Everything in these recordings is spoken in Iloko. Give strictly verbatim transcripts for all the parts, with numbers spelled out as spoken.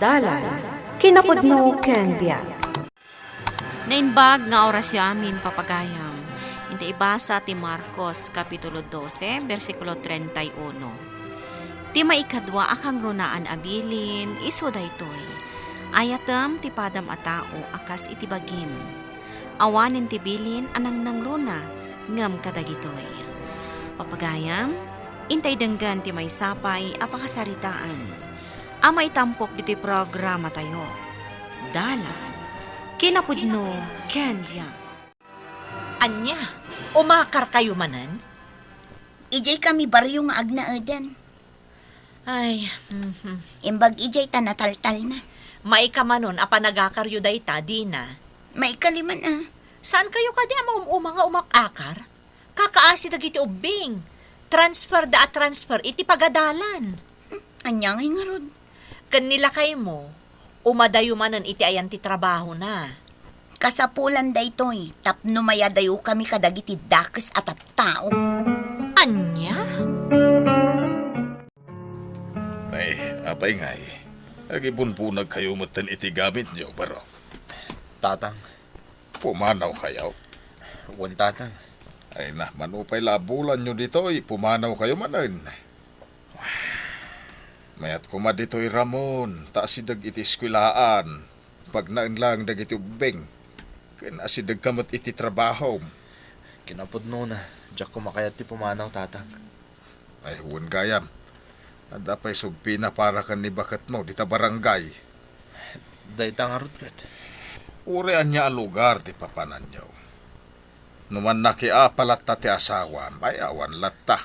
Dalan, kinapudno ken biag. Naimbag nga orasyo amin, papagayam. Inta ibasa ti Marcos, Kapitulo dose, bersikulo treinta y uno. Ti maikadua a kangrunaan a bilin, isu daytoy: Ayatem ti padam a tao a kas iti bagim. Awanen ti bilin a nangnangruna ngem kadagitoy. Papagayam, intay denggen ti maysa pay a pakasaritaan a maitampok ditoy programatayo. Dalan, kinapudno, ken biag. Ania, umakarkayo manen? Idiay kami barrio nga agnaeden. Ay, mhm. Imbag idiay ta nataltalna. Maikamanon a panagakaryo dayta, dina? Maikaliman a. Saan kayo kadi a maum-uma nga umak-akar? Kakaasi dagiti ubbing. Transfer da a transfer iti pagadalan. Hmm, ania ngay ngarud? Ken ni lakaymo, umadayo manen iti ayan ti trabahona. Kasapulan daytoy tapno mayadayokami kadagiti dakes a tattao. Ania? Ay, apay ngay, agipunpunagkayo metten iti gamityo, baro? Tatang. Pumanawkayo? Wen, Tatang. Ay na, mano pay la a bulanyo ditoy, pumanawkayo manen. Mayat koma ditoy, Ramon, ta asideg iti eskuelaan, pagnaen laeng dagiti ubbing, ken asidegka met iti trabahom. Kinapudnona, diak koma kayat ti pumanaw, Tatang. Ay, wen gayam. Adda pay sugpina para ken ni baketmo dita barangay. Dayta ngarud ket. Uray ania a lugar ti papananyo. No mannakiapa latta ti asawam, ay awan latta.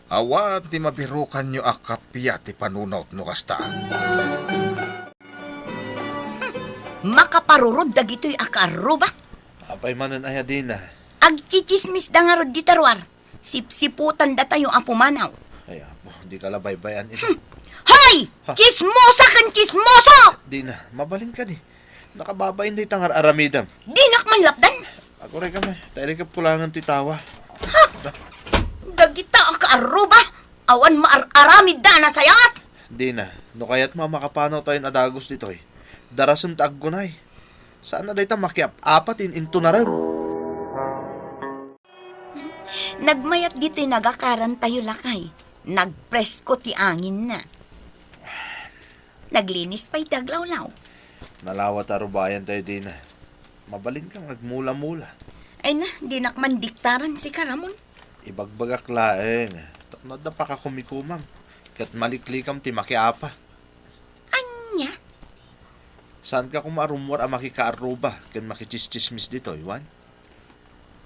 Awan ti mabirukanyo a kappia ti panunot no kasta. Makaparurod dagitoy a kaarruba. Apay manen aya, dina? Agtsitsismisda ngarud dita ruar. Sipsiputandatayo a pumanaw. Ay, Apo, dika la baybay-an ita. Hmm. Hoy! Ha? Tsismosa ken tsismoso! Dina, mabalin kadi. Nakababain dayta nga ar-aramidem. Dinak man lapdan. Aguray kami, ta irikep ko laengen ti tawa. Ha? Da. Dagita a kaarruba, awan maar-aramidda a nasayaat. Dina, no kayatmo a makapanawtayon a dagus ditoy, darasem ta aggunay. Saan a dayta makiap-apa ti in-intunaren. Nagmayat ditoy nagakarantayo, lakay. Nagpresko ti anginna. Naglinis pay ti aglawlaw. Nalawa ta arubayantayo dina. Mabalinka nga agmula-mula. Ay na, dinak man diktaran sika, Ramon. Ibagbagak laeng, tapno adda pakakumikumam, ket maliklikam ti makiapa. Ania? Saanka koma a rummuar a makikaarruba ken makitsistsismis ditoy, wen?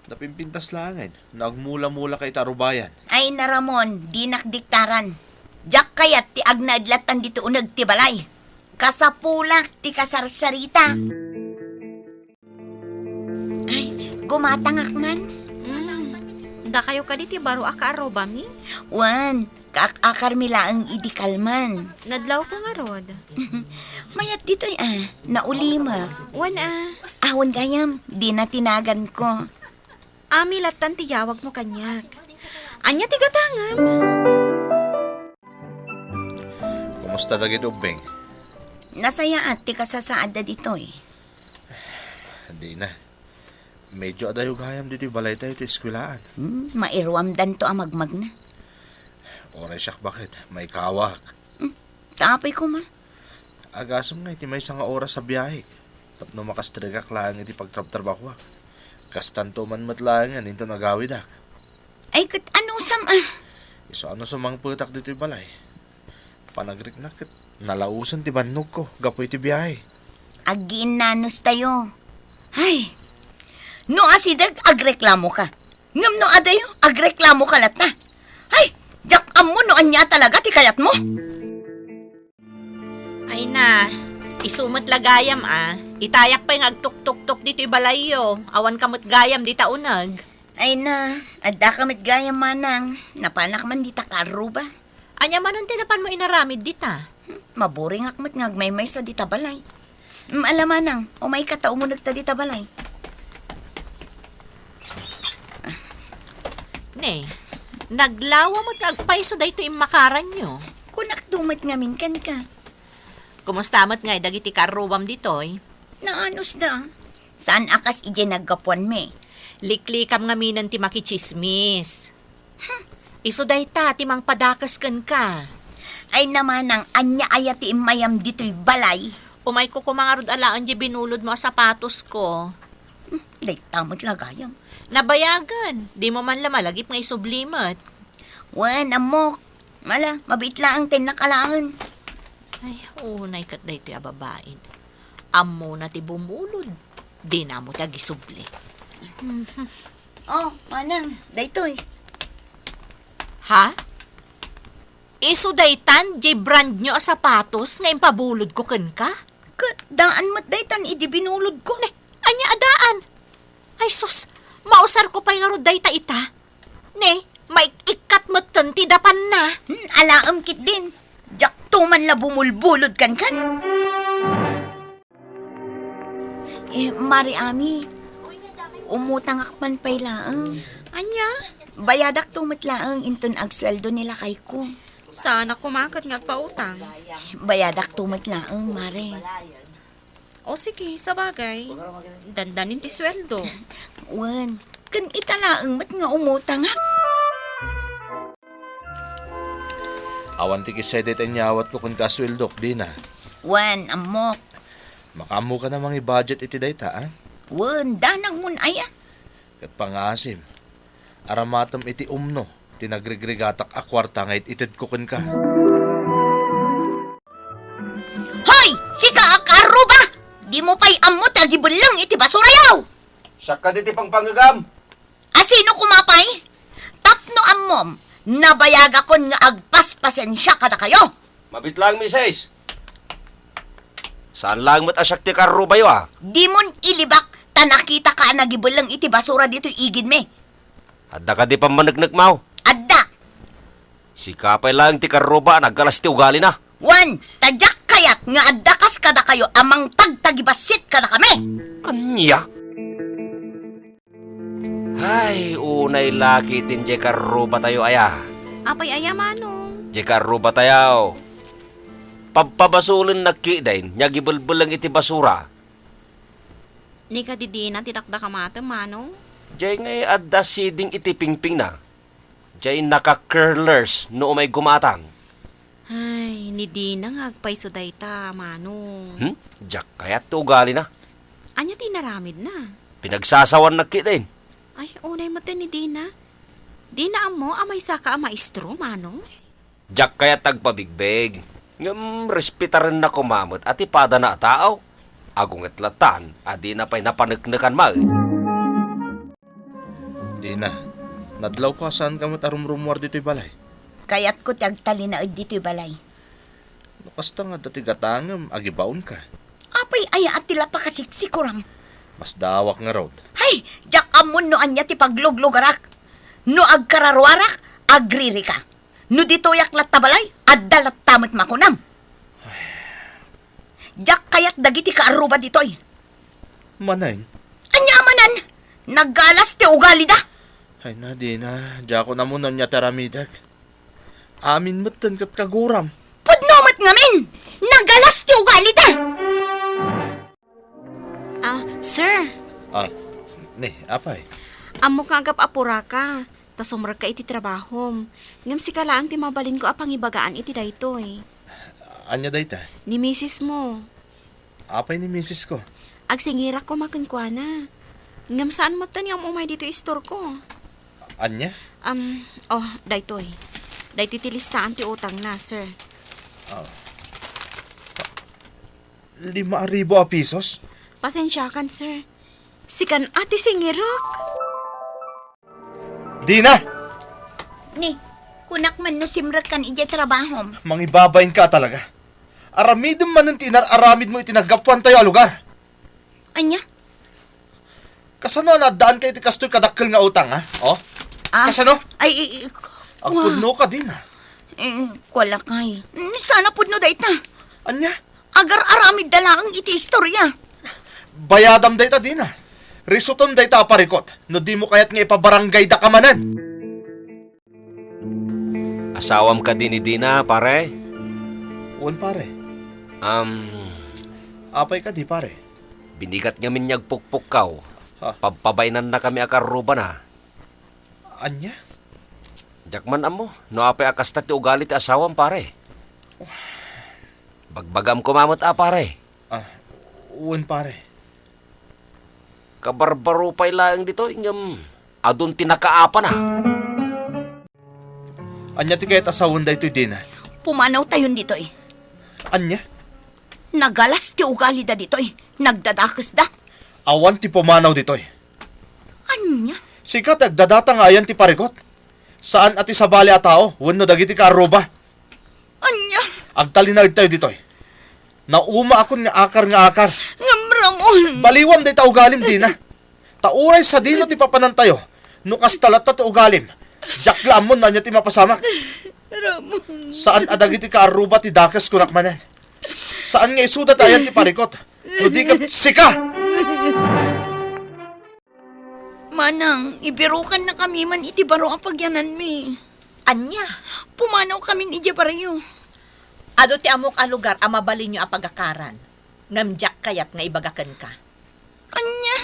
Napimpintas laengen no agmula-mulaka iti arubayan. Ay na, Ramon, dinak diktaran. Diak kayat ti agnaed lattan ditoy uneg ti balay. Kasapulak ti kasarsarita. Ay, gumatangak man. Mm. Dakayo kadi ti baro a kaarrubami? Wen, kaak-akarmi laeng idi kalman. Nadlawko ngarud. Mayat ditoy a, naulimek. Wen a. Awan gayam, dina ti naganko. Ami lattan ti yawagmo kaniak. Ania ti gatangem? Kumusta dagiti ubbing? Nasayaat ti kasasaadda ditoy. Dina. Medyo adayo gayam ditoy balaytayo ti eskuelaan. Hmm, mairuamdanto a magmagna. Uray siak baket, maikawak. Hmm, ta apay koma? Agasem nga iti maysa nga oras a biahek tapno makastregak laeng iti pagtrabtrabahoak. Kastanto man met laengen inton agawidak. Ay, ket anusam a? Isu a no sumangpetak ditoy balay, panagriknak ket nalaosen ti bannogko gapu iti biahe. Aggiinnanustayo. Ay, no asideg, agreklamoka. Ngem no adayo, agreklamoka latta. Ay, diak ammo no ania talaga ti kayatmo. Ay na, isu met la gayam a. Itayak pay nga agtuktuktok ditoy balayyo. Awanka met gayam dita uneg. Ay na, addaka met gayam manang. Napanak man dita kaarruba. Ania manen ti napanmo inaramid dita? Hmm, maburingak met nga agmaymaysa dita balay. Hmm, ala manang, umayka ta umunegta dita balay. Ne, naglawa met nga agpayso daytoy immakaranyo. Kunakto met ngamin kenka. Kumusta met ngay dagiti karruam ditoy? Naanusda. Saan a kas idiay naggapuanmi. Liklikam ngaminen ti makitsismis. Hmm. Isu dayta ti mangpadakes kenka. Ay namanang, ania aya ti immayam ditoy balay? Umayko koma ngarud alaen diay binulodmo a sapatosko. Hmm, dayta met la gayam. Nabayagen, dimo man la malagip nga isubli met. Wen, ammok. Mala, mabiit laeng tennak alaen. Ay, unay ket daytoy a babain. Ammona ti bumulod. Dina mo ti agisubli. Oh, manang, daytoy. Ha? Isu daytan, diay brand new a sapatos nga impabulodko kenka? Ket daan met daytan idi binulodko. Ne, ania a daan? Ay sus, mausarko pay ngarud dayta ita. Ne, maik-ikkat metten ti dapanna. Hmm, alaem ketdin. Diakto man la bumulbulod kenkan. Eh, Mare Ami, umutangak man pay laeng. Ania? Bayadakto met laeng inton agsueldo ni lakayko. Saanak koma ket nga agpautang. Bayadakto met laeng, Mare. O sige, sabagay, dandanin ti sueldo. Wen, ken ita laeng met nga umutangak. Awan ti kissay dayta inyawatko kenka a sueldok, Dina. Wen, ammok. Makaammoka a mangi-budget iti dayta, a? Wen, danagmon aya? Ket pangaasim, aramatem iti umno ti nagrigrigatak a kuarta nga it-itedko kenka. Hoy! Sika a kaarruba! Dimo pay ammo ti agibelleng iti basurayo! Siak kadi ti pangpangegam. A sino koma pay? Tapno ammom, nabayagakon nga agpaspasensia kadakayo. Mabiit laeng, misis. Saan laeng met a siak ti kaarrubayo, a? Dimon ilibak ta nakitaka a nagibelleng iti basura ditoy igidmi. Adda kadi pammaneknekmo? Adda. Sika pay laeng ti kaarruba a naggalas ti ugalina. Wen, ta diak kayat nga adda kas kadakayo a mangtagtagibassit kadakami. Ania? Ay, unay la ketdin diay kaarrubatayo aya. Apay aya, Manong? Diay kaarrubatayo. Pabpabasolennak ketdin nga agibelbeleng iti basura. Ni kadi Dina ti dakdakamatem, Manong? Diay ngay adda siding iti pingpingna. Diay naka-curlers no umay gumatang. Ay, ni Dina nga agpayso dayta, Manong. Hmm? Diak kayat ti ugalina. Ania ti inaramidna? Pinagsasawannak ketdin. Ay, unay met ni Dina. Dina ammo a maysaka a maestro, Manong? Diak kayat agpabigbig. Ngem respetarenna koma met a ti padana a tao. Agunget latan a dina pay napaneknekan met. Dina, nadlawko a saanka met a rumrummuar ditoy balay. Kayatko ti agtalinaed ditoy balay. No kasta nga adda ti gatangem, agibaonka. Apay aya a ti la pakasiksikuram? Masdaawak ngarud. Hay, diak ammon no ania ti pagluglugarak. No agkararuarak, agririka. No ditoyak latta balay, adda latta met makunam. Diak kayat dagiti kaarruba ditoy. Manen? Ania a manen? Naggalas ti ugalida. Ay na, Dina, diakon ammo no ania ti aramidek. Amin metten ket kaguram. Pudno met ngamin! Naggalas ti ugalida! Ah, sir. Ah, ni, apay? Ammok nga agap-apuraka, ta sumrekka iti trabahom. Ngem sika laeng ti mabalinko a pangibagaan iti daytoy. Ania dayta? Ni misis mo. Apay ni misis ko? Agsingirak koma kenkuana. Ngem saan metten nga um-umay ditoy istorko. Ania? Um, oh, daytoy. Daytoy ti listaan ti utangna, sir. Ah. Lima a ribu a pisos? Pasensiakan, sir. Sikan a ti singirek. Dina! Ni, kunak man no simrekkan idiay trabahom. Mangibabainka talaga. Aramidem manen ti inar-aramidmo iti naggapuantayo a lugar. Ania? Kasano a naaddaanka iti kastoy kadakkel nga utang, ha? Oh? Ah, kasano? Ay, i-, i-, Agpudno ka, Dina. Eh, kua lakay. Mm, saan a pudno dayta. Ania? Agar-aramidda laeng iti istoria. Bayadam dayta, Dina. Risutem dayta a parikut no dimo kayat nga ipabarangaydaka manen. Asawam kadi ni Dina, pare? Wen, pare. Um, Apay kadi, pare? Binigat ngamin nga agpukpukkaw. Ha? Pabpabaynannakami a karrubana. Ania? Diak man ammo no apay a kasta ti ugali ti asawam, pare. Bagbagam koma met a, pare. Ah, wen, pare. Kabarbaro pay laeng ditoy, ngem adun ti nakaapana. Ania ti kayat a sawen daytoy, Dina? Pumanawtayon ditoy. Ania? Nagalas ti ugalida ditoy. Nagdadakesda. Awan ti pumanaw ditoy. Ania? Sika ti agdadata nga ayan ti parikut. Saan a ti sabali a tao wenno dagiti kaarruba. Ania? Agtalinaedtayo ditoy. Naumaakon nga akar nga akar. Ngem, Ramon! Baliwam dayta ugalim, Dina. Ta uray sadino ti papanantayo, no kasta latta ti ugalim, diak la ammon no ania ti mapasamak. Ramon. Saan a dagiti kaarruba ti dakes, kunak manen. Saan nga isuda ti ayan ti parikut, no di ket sika! Manang, ibirokannakami man iti baro a pagyananmi. Ania? Pumanawkamin idiay barrio. Adu ti ammok a lugar a mabalinyo a pagakaran, ngem diak kayat nga ibaga kenka. Ania?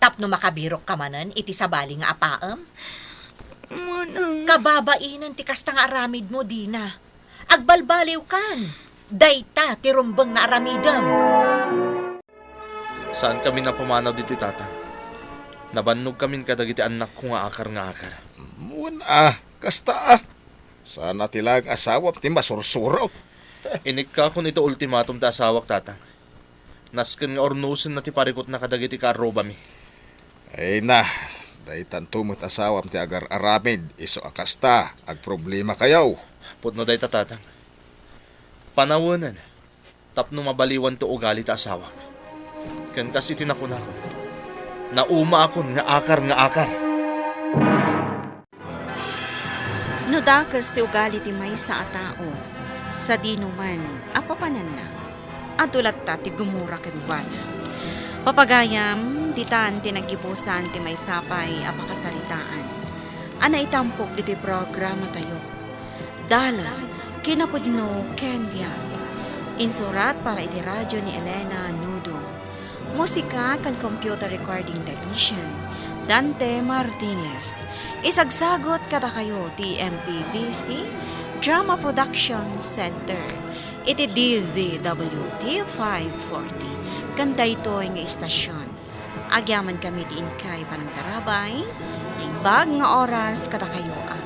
Tapno makabirokka manen iti sabali nga apaem? Manang. Kababainen ti kasta nga aramidmo, Dina. Agbalbaliwkan. Dayta ti rumbeng nga aramidem. Saankami a pumanaw ditoy, Tatang. Nabannogkamin kadagiti annakko nga akar nga akar. Wen a, kasta a. Saan a ti laeng asawam ti masursurot. Inikkakon iti ultimatum ti asawak, Tatang. Nasken nga urnosenna ti parikutna kadagiti kaarrubami. Ay na, daytanto met asawam ti agar-aramid, isu a kasta, agproblemakayo. Pudno dayta, Tatang. Panawenen, tapno mabaliwan ti ugali ti asawak. Ken kas iti nakunakon, naumaakon nga akar nga akar. No dakes ti ugali ti maysa a tao, sadino man a papananna, adu latta ti gumura kenkuana. Papagayam, ditan ti naggibusan ti maysa pay a pakasaritaan a naitampok ditoy programatayo. Dalan, kinapudno ken biag. Insurat para iti radyo ni Elena Nudo. Musika ken computer recording technician, Dante Martinez. Isagsagut kadakayo ti M P B C Drama Production Center iti D Z W T five forty. Ken daytoy nga istasyon, agyamankami ti inkay panangtarabay, naimbag nga oras kadakayo a